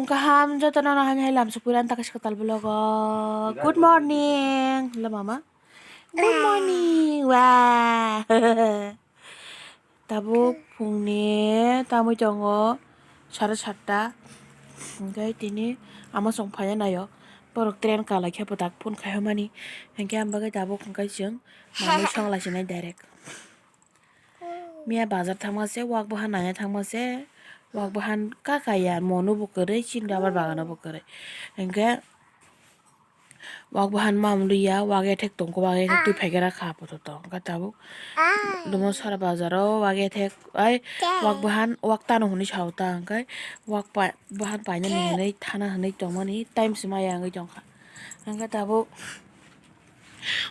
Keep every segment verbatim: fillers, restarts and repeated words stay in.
Kaham jotono no hani hai lam sukpui ran taka swkang tal vlog o. Good morning. Hello mama. Good morning. Wah. Tabuk phungni tamui tongo sare satta. Hingke tini ama song phaiya naio. Borok train kala khe bwtak phone khai mani. Hingke ang bagwi tabuk hingke chwng mamui song laisinai direct. Miya bazar thangma se, wak bahan nangya thangma se, wak bahan kaka ya, mono bo kwrwi, chini rubber bagano bo kwrwi. Hingke wak bahan mamliya, wak ethek tongkho, wak ethek twi phaikhe rakha apato to. Hingke tabuk dumo sara bazaro wak ethek, ai, wak bahan, wak tano hwnwi sao ta, hingke wak pa-, bahan painani hwnwi thana hwnwi tongmani time se maya wngwi tongkha. Hingke tabuk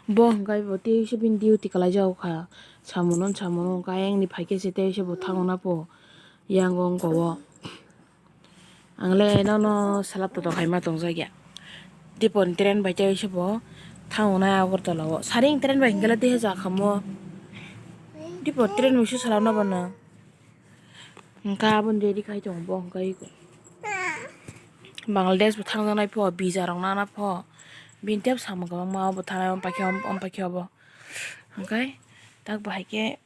bo hingke bo tei se bini duty kwlai jago kha. Samono, samono hingke ayang ni phaikhe se tei se bo thango na po yango wngko o. Ang le nono salap toto khaima tongjakya. Dipon train bai tei se bo thango na Agartala o. Saring train bai hingke le tei se ja kha mo. Dipon train bai se salap na bono. Hingke aboni ready khai tongo bo hingke eko. Bangladesh bo thangjaknai pho, visa rok nana pho. Bini tei samung kwbangma obo thanai, omo paikhe, omo paikhe obo. Hingke tak bahai khe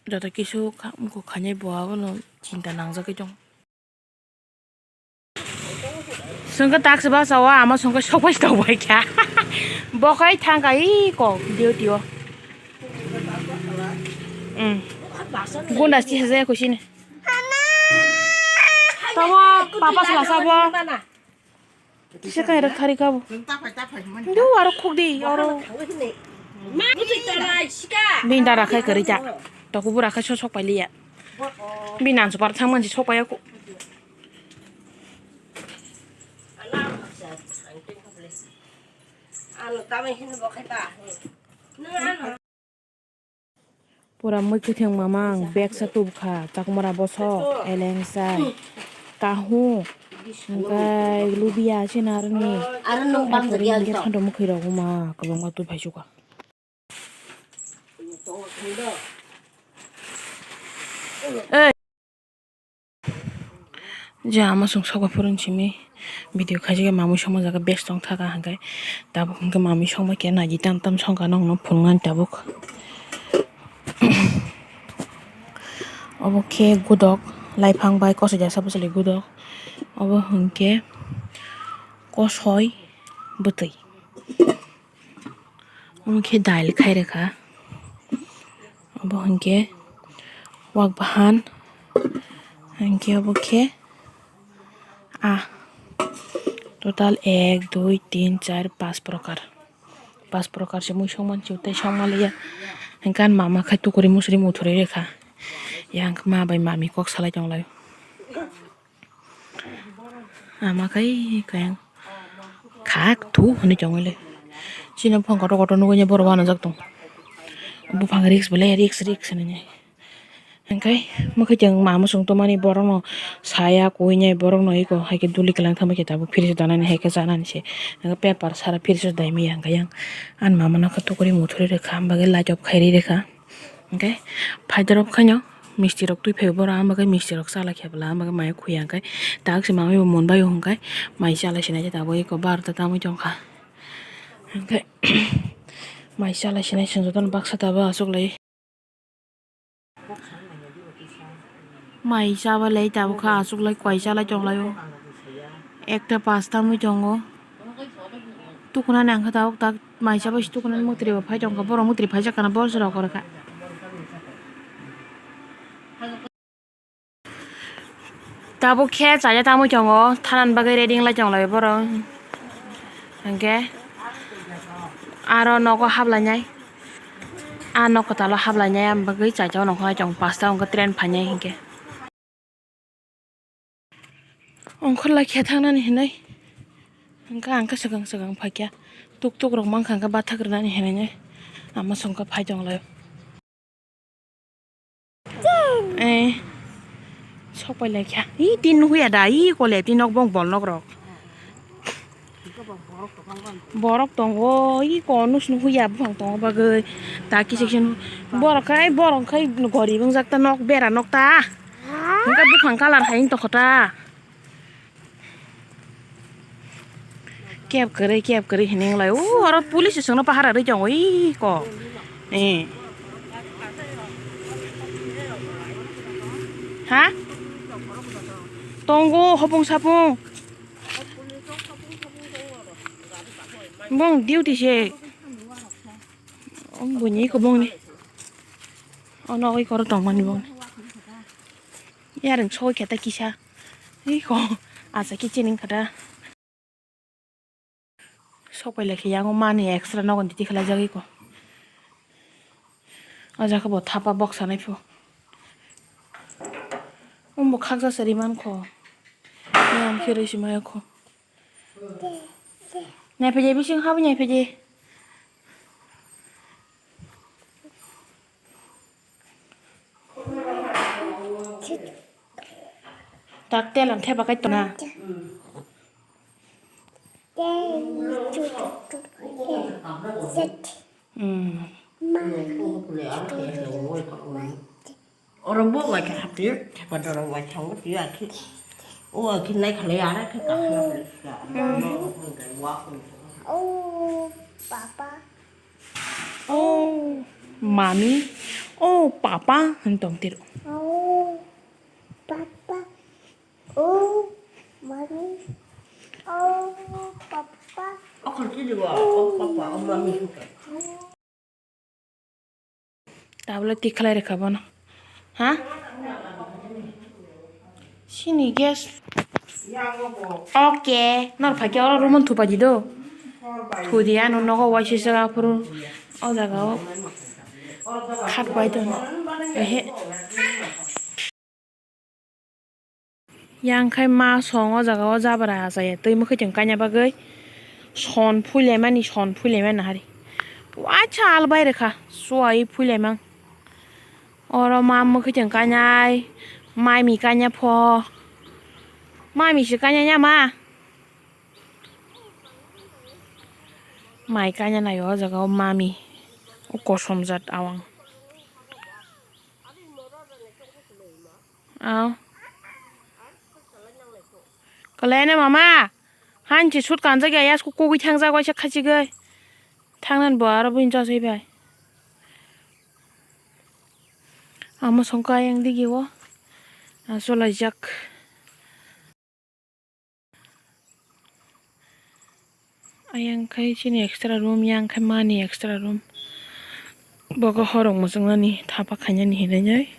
joto kisu kha-, mukhuk khainai bo abono chinta nangjagwi tongo. Songkhe tak se basa o ama songkhe sok bai tong bai kha. Bo khai thang kai kok duty o. Hmm. Gunda si se ko sini. Tamo papa sala sabo. Tisa kai rak thari kabo. Ndu aro khuk di oro. Bini dara khai kwrwi ta. Tokubura khai sok sok pai liya. Bini nansu par thang mansi sok pai ya ko. Pura mui kwthwng mama ang bag sa tubkha, chakmara bosok, elengsa, kahung, hwnkhe lubia, chini aroni. Aro nwng bamjak ya. Hwnkhe thanto mwkhwi rok ma kwbangma tubphai sukha. Je ama chwng sokbai phuru simi video khaijak mamui songma jaga best tong thaka hwnkhe tabuk hwnkhe mamui songma khe naidi tam tam songkha nokno phunuknani tabuk. Obo khe godok laiphang bai kosoi jasa bwsali godok obo hwnkhe kosoi bwtwi. Omo khe dail khai rwkha. Obo hwnkhe wak bahan. Hwnkhe obo khe a total ek, dui, tin, char, panch prokar. Panch prokar se mui songman se tei songma liya. Hwnkhe ani mama khe tukuri musuri muthuri rwkha. Yang ma bai mami kok salai tonglaio. Ama kai kayang khak thu hwnwi tongwi le. Chini phang kotor kotor nugui borok uanajak tong. Buphang risk belai risk risk hwnwi. Hwnkhe mwkhai chwng mama chwng tongmani borokno saya kuinai borokno eko hai khe duli kwlang thangbai khe tabuk fridge danani hai khe chanani se. Hwnkhe paper sara fridge dai maya hwnkhe yang ani mama no khe tukuri muthuri rwkha, am bagwi light off khairi rwkha. Hwnkhe phaidorok khaino misti rok twi phai borok, ang bagwi misti rok chala khe bwla, ang bagwi maya khuya hwnkhe tak se mamai bo mon bai o hwnkhe mai chala sinai se tabuk eko barota tamui tongkha. Hwnkhe mai chala sinai chwng jotono baksa tabuk achuk lai. Mai chabai lai tabuk kha achuk lai koi chalai tong lai o. Ekta pasta mui tongo. Tukunani ang khe tabuk tak mai chabai se tukunani mwtri bo phai tongkha, borok mwtri phaijak kana bol se rok rwkha. Tabuk khe chaya tamui tongo, thanani bagwi ready wng lai tong lai borok. Hwnkhe aro nogo hablainai, a nok kwtalo hablainai, aboni bagwi chaya o nokha tong pasta wngkha train phainai hinkhe. Ongkhor lai khe thangnani hinwi hwnkhe ang khe swkang swkang phaikha, tuk tuk rok mankha hwnkhe bathak rwnani hinwi ama songkha phai tong lai. Eh, sok pai lai kha. Ih, tin nuhuya da, ih, kole tin nok bong bol nok rok. Borok tongo, ih, konus nuhuya buphang tongo bagwi. Ta kisa kisa nu-, borok khai, borok khai gori wngjak ta nok bera nok ta. Hwnkhe buphang colour hai wng tokho ta. Keb kwrwi, keb kwrwi hinwi wnglai. O, oro police songno pahara rwi tongo, iko. Eh. Ha? Tongo, hopung sapung. Bong duty se. Om buni ko bongni. Ono oi koro tongmani bongni. Yareng soi kheta kisa. Iko, asa kichening khata. Sok pai lai khe yango mani extra nogon titi khlai jagwi ko. O jaga bo thapa bok sanai pho. Umbo khakjak sari man kho. Yang khe rwi si maya kho. Nai phaidi bising habu nai phaidi. Tak telan theba kai tona. Hmm. Oro bo waithang hapdi, thepa dorong waithang bo twi akhi. O akhi nai khalai ara khe kakhna. Hmm. O papa. O mami. O papa hwn tong tiro. O papa. O mami. O papa. O khorki dibo, o papa, o mami. Tabla tik khlai rwkha bono. Ha? Sini gas. Okay. Nor phai khe oro room-o thupai di do. Thudi ano nogo waisisa aphuru. O jaga o. Khat bai tono. Ehe. Yang khai ma song o jaga o jabra achai ya twi mwkhwtwng kaina bagwi son phuilaimani son phuilaimani hari. Waisa al bai rwkha suai phuilaimang. Oro ma mwkhwtwng kainai maimi kaina pho. Maimi se kaina ya ma. Mai kaina nai o jaga o mami. O kosom jat awang. Aw. Kwlai no mama. Hanchi sut kanjak ya yasku kugui thangjak waisa khachigwi. Thangnan bo aro buini chasai bai. Amo songkha ayang digi o. Asolaijak. Ayang khai chini extra room, yang khai mani extra room. Bogo horok muchungnani thapa khainani hinwi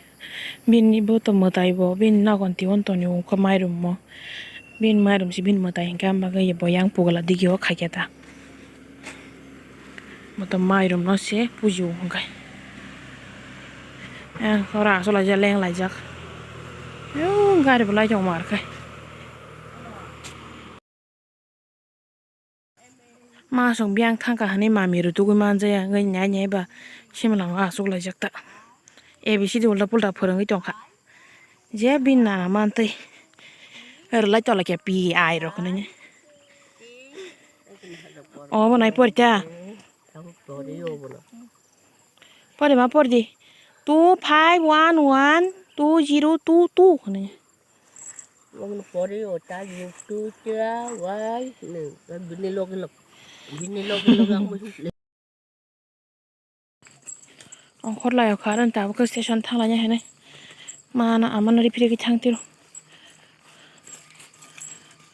bini bo to mwtai bo bini nogon tiwon toni ungkha mairum mo. Bini mairum si bini mwtai hinkhe am bagwi bo yang pugla digi o khaikhe ta. Motom mairum no se puji o hwnkhai. Yang ora asolaijak lenglaijak. Yung gari bo lai tong mar khai. Masong biyang thangkha hwnwi mami rwtugwi manjaya wngwi nai nai ba simla o achuklaijak ta. A B C D ulta pulta phwrwngwi tongkha. Je bini nana mantwi rwlai tolai khe P I rok hwnwi. Obo nai porita. Pori ma poridi. Two five one one two zero two two hwnwi. Omono pori o ta YouTube ta wai no bini loge log bini loge log ang bo. Ongkhor lai o kha aro tabuk station thang lai ya hene. Mana amano ripri ki thang tiro.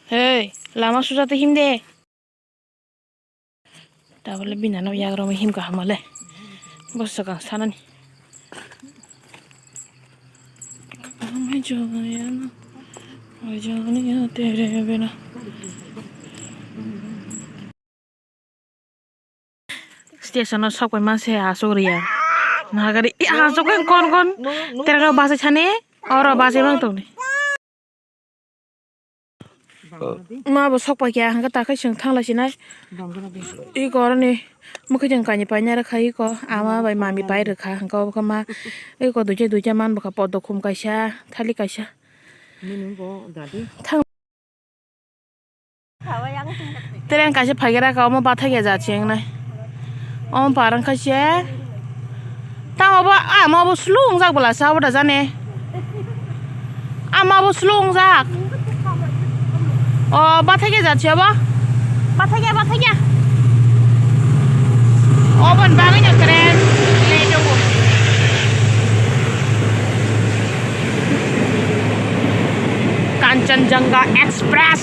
Hey, lama suja te him de. Tabole binano yagroma him kaham le. Bwswk ang sanani. Station o sok pai ma se asuk riya. Nagari, i asuk kon kon. Tere ro basa chane, oro basa mang tong ni. Ma bo sok pai khe, hwnkhe ta khe chwng thang lai sinai. Iko aroni mwkhwtwng kainwi painai rwkha iko, ama bai mami pai rwkha, hwnkhe obo khe ma iko duicha duicha man bwkha, poddo khum kaisa, thalik kaisa. Thang. Train kaisa phaigra ka, omo bathai ya jat se wngnai. Omo par wngkha se. Tamo bo, ah, ama bo slow wngjak bwla sa, obo da jani. Ama bo slow wngjak. O, bathai khe jat se obo. Bathakya, bathakya. Obon bagwi no train late tongo. Kanchanjunga Express.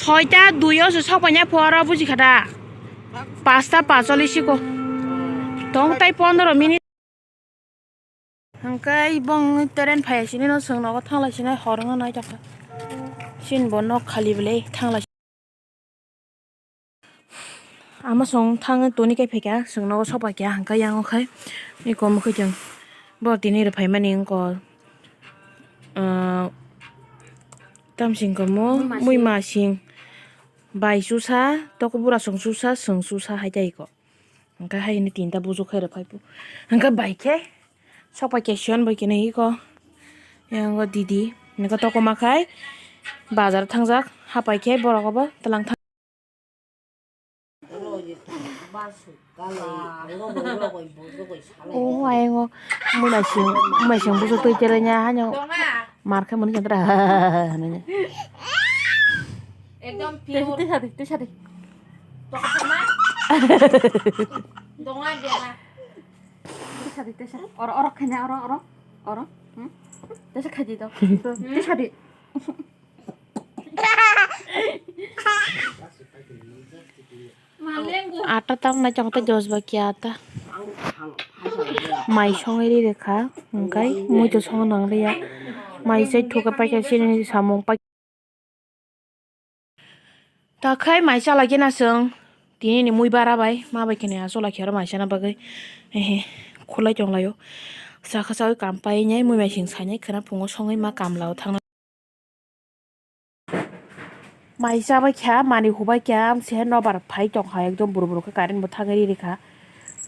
Soita dui o se sokpaina phora buji kha da. Pasta pacholish ko. Tong tai pondro minute. Hwnkhe bong train phai sini no chwng nogo thanglai sinai hor wngna nai tongkha. Sini bo nok khali belai thanglai. Ama song thang toni kai phaikha chwng nogo sok paikha hwnkhe yang o khai. Ni kom khe chwng bo tini rw phaimani wngkha. Ah, tamsing komo mui masing. Mui masing. Bai chusa, toko bura chwng chusa, chwng chusa hai tai ko. Hwnkhe hai hwnwi tinta bujuk khe rw phai phu. Hwnkhe bai khe sok pai khe Siyan bai khe nai ko. Yang o didi, hwnkhe toko ma khai bazar thangjak, hapai khe borok obo twlang thang. O ayang o mui naising, mui naising busu twi tere nya hanya mar khe mani chandra hanya. Ekdom pure. Twi sadi, twi sadi. Tokma. Donga dia. Twi sadi, twi sadi. Oro, oro khanya, oro, oro, oro. Hmm? Twi sa khaji do. Twi sadi. Ata tang nai chong ta jos ba kya ta. Mai songwi ri rwkha, hwnkhe mui to song nang liya. Mai se thuka paikha sini samung pai. Ta khai mai chala khe na chwng tini ni mui bara bai ma bai khe ne achola khe oro mai chana bagwi. Ehe, khulai tong laio. Sakha sawi kam pai nai mui mai sing sai nai khwna phungo songwi ma kamla o thang. Mai chabai kha, mani hubai kha, amse nobar phai tongkha, ekdom buru buru khe current bo thangwi ri rikha,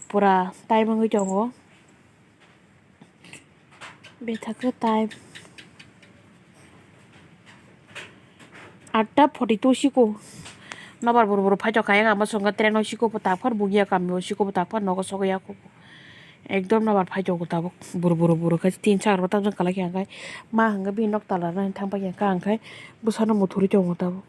pura time wngwi tongo, bethakhe time atta forty two siko, nobar buru buru phai tongkha, yang amo songkha train o siko bo taphar bugia kami o siko bo taphar nogo sogwi ya kho. Ekdom nobar phai tongo tabuk buru buru buru khe tin chakra bo tamjak kwlai khe hwnkhe ma hwnkhe bini nok tala rwna thang pai khe hwnkhe bwsano muthurwi tongo tabuk.